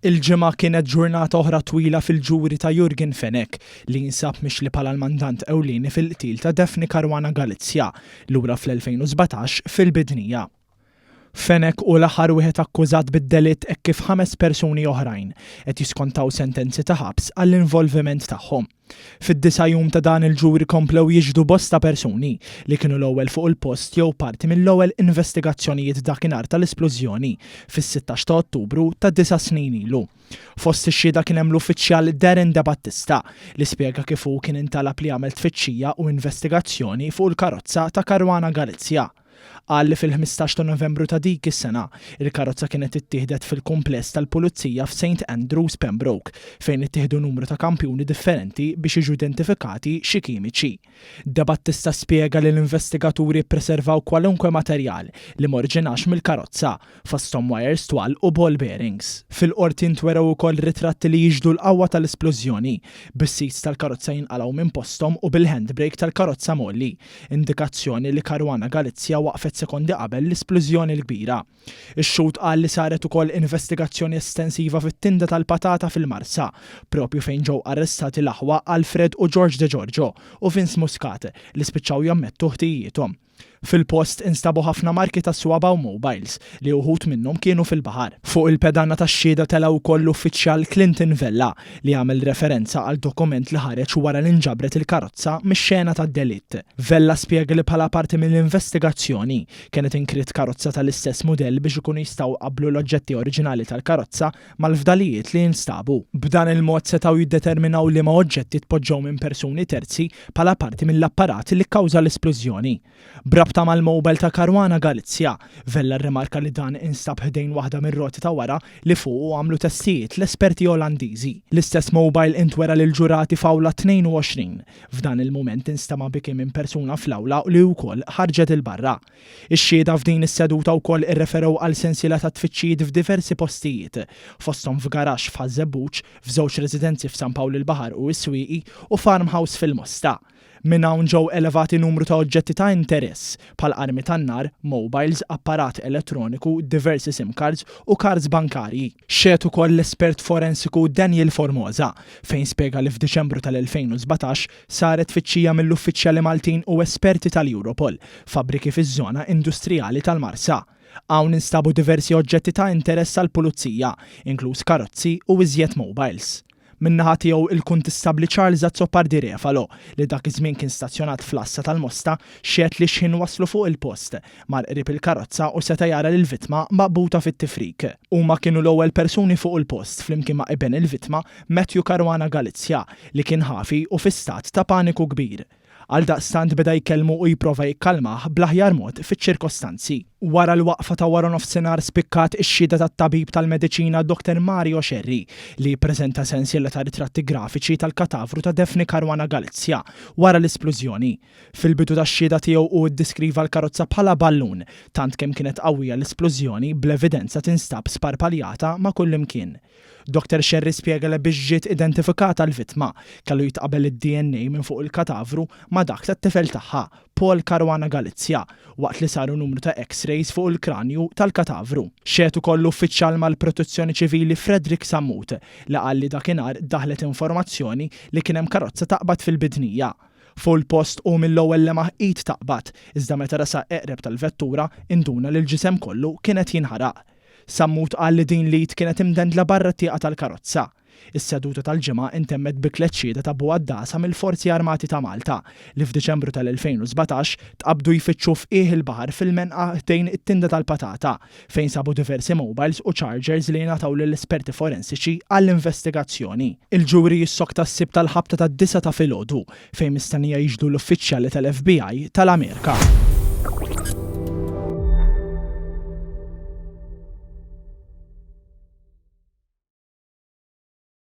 Il-Ġimgħa kienet ġurnata oħra twila fil-ġuri ta' Yorgen Fenech li jinsab mixli bħala l-mandant ewlieni fil-qtil ta' Daphne Caruana Galizia lura fl-2017 fil-Bidnija. Fenech hu l-aħħar wieħed akkużat bid-delitt hekk kif ħames persuni oħrajn qed jiskontaw sentenzi ta' ħabs għall-involviment tagħhom. Fid-disa' jum ta' dan il-ġuri komplew jixhdu bosta persuni li kienu l-ewwel fuq il-post jew parti mill-ewwel investigazzjonijiet dakinhar tal-isplużjoni fis-16 ta' Ottubru ta' disa' snin ilu. Fost ix-xhieda kien hemm l-uffiċjal Darren Debattista li spjega kif hu kien intalab li jagħmel tfittxija u investigazzjoni fuq il-karozza ta' Caruana Galizia. Qal li fil-15 ta' Novembru ta' dik is-sena, il-karozza kienet ittieħdet fil-kumpless tal-Pulizija f'Saint Andrews, Pembroke, fejn ittieħdu numru ta' kampjuni differenti biex jiġu identifikati xi kimiċi. Debattista spjega li l-investigaturi ppreservaw kwalunkwe materjal li m'oriġinax mill-karozza, fosthom wires twal u ball bearings. Fil-Qorti ntwerew ukoll ritratti li jixhdu l-qawwa tal-isplużjoni, bis-seats tal-karozza jinqalgħu minn posthom u bil-handbrake tal-karozza mgħolli, indikazzjoni li Caruana Galizia waqfet sekondi qabel l-isplużjoni l-kbira. Ix-xhud qal li saret ukoll investigazzjoni estensiva fit-tinda tal-patata fil-Marsa, proprju fejn ġew arrestati l-aħwa Alfred u George Degiorgio u Vince Muscat li spiċċaw jammettu ħtijiethom. Fil-post instabu ħafna marki ta' swaba' u mobiles, li uħud minnhom kienu fil-baħar. Fuq il-pedana tax-xhieda tela' wkoll l-uffiċjal Clinton Vella, li għamel referenza għal dokument li ħareġ wara li nġabret il-karozza mix-xena tad-delitt. Vella spjega li bħala parti mill-investigazzjoni, kienet inkriet karozza tal-istess mudell biex ikunu jistgħu jqabblu l-oġġetti oriġinali tal-karozza mal-fdalijiet li instabu. B'dan il-mod setgħu jiddeterminaw liema oġġetti tpoġġew minn persuni terzi bħala parti mill-apparat li kkawża l-isplużjoni. B'rabta mal-mobile ta' Caruana Galizia, Vella rrimarka li dan instab ħdejn waħda mir-roti ta' wara li fuqu għamlu testijiet l-esperti Olandiżi. L-istess mobile intwera lill-ġurati f'Awla 22. F'dan il-mument instema' biki minn persuna fl-awla li wkoll ħarġet 'il barra. Ix-xhieda f'din is-seduta wkoll irreferew għal sensiela ta' tfittxijiet f'diversi postijiet, fosthom f'garaxx f'Ħaż-Żebbuġ, f'żewġ residenzi f'San Pawl il-Baħar u s-Swieqi u farmhouse fil-Mosta. Minn hawn ġew elevati numru ta' oġġetti ta' interess, bħal armi tan-nar, mobiles, apparat elettroniku, diversi sim cards u cards bankarji. Xehed ukoll l-espert forensiku Daniel Formosa, fejn spjega li f'Diċembru tal-2017 Saret tfittxija mill-uffiċjali Maltin u esperti tal-Europol f'fabbriki fiż-żona industrijali tal-Marsa. Hawn instabu diversi oġġetti ta' interess għall-Pulizija, inkluż karozzi u iżjed mobiles. Min-naħa tiegħu il-Kuntistabbli Charles Azzopardi Refalo, li dak iż-żmien kien stazzjonat fl-għassa tal-Mosta, xehed li x'ħin waslu fuq il-post, mar qrib il-karozza u seta' jara lill-vittma maqbuta fit-tifrik. Huma kienu l-ewwel persuni fuq il-post flimkien ma' iben il-vittma, Matthew Caruana Galizia, li kien ħafi u fi stat ta' paniku kbir. Għaldaqstant beda jkellmu u jipprova jikkalmah bl-aħjar mod fiċ-ċirkostanzi. Wara l-waqfa ta' waranofsinhar spikkat ix-xhieda tat-tabib tal-mediċina Dr Mario Scerri li ppreżenta sensiela ta' ritratti grafiċi tal-katavru ta' Daphne Caruana Galizia wara l-isplużjoni. Fil-bidu tax-xhieda tiegħu hu ddiskriva l-karozza bħala ballun tant kemm kienet qawwija l-isplużjoni bl-evidenza tinstab sparpaljata ma' kullimkien. Dr Scerri spjega li biex ġiet identifikata l-vittma, kellu jitqabel id-DNA minn fuq il-katavru ma' dak tat-tifel tagħha, Paul Caruana Galizia, waqt li saru numru ta' X-rays fuq il-kranju tal-katavru. Xehed ukoll l-uffiċjal mal-Protezzjoni Ċivili Frederick Sammut li qal li dakinhar daħlet informazzjoni li kien hemm karozza taqbad fil-Bidnija. Fuq il-post hu mill-ewwel lemaħ id taqbad, iżda meta resaq eqreb tal-vettura induna li l-ġisem kollu kien qed jinħaraq. Sammut qal li din l-id kienet imdendla barra t-tieqa tal-karozza. Is-seduta tal-Ġimgħa intemmet bi tlett xhieda ta' bugħaddasa mill-Forzi Armati ta' Malta li f'Diċembru tal-2017 tqabbdu jfittxu f'qiegħ il-baħar fil-Menqa ħdejn it-Tinda tal-Patata fejn sabu diversi mobiles u chargers li ngħataw lill-esperti forensiċi għall-investigazzjoni. Il-ġuri jissokta s-Sibt għall-ħabta tad-disgħa ta' filgħodu fejn mistennija jixhdu l-uffiċjali tal-FBI tal-Amerika.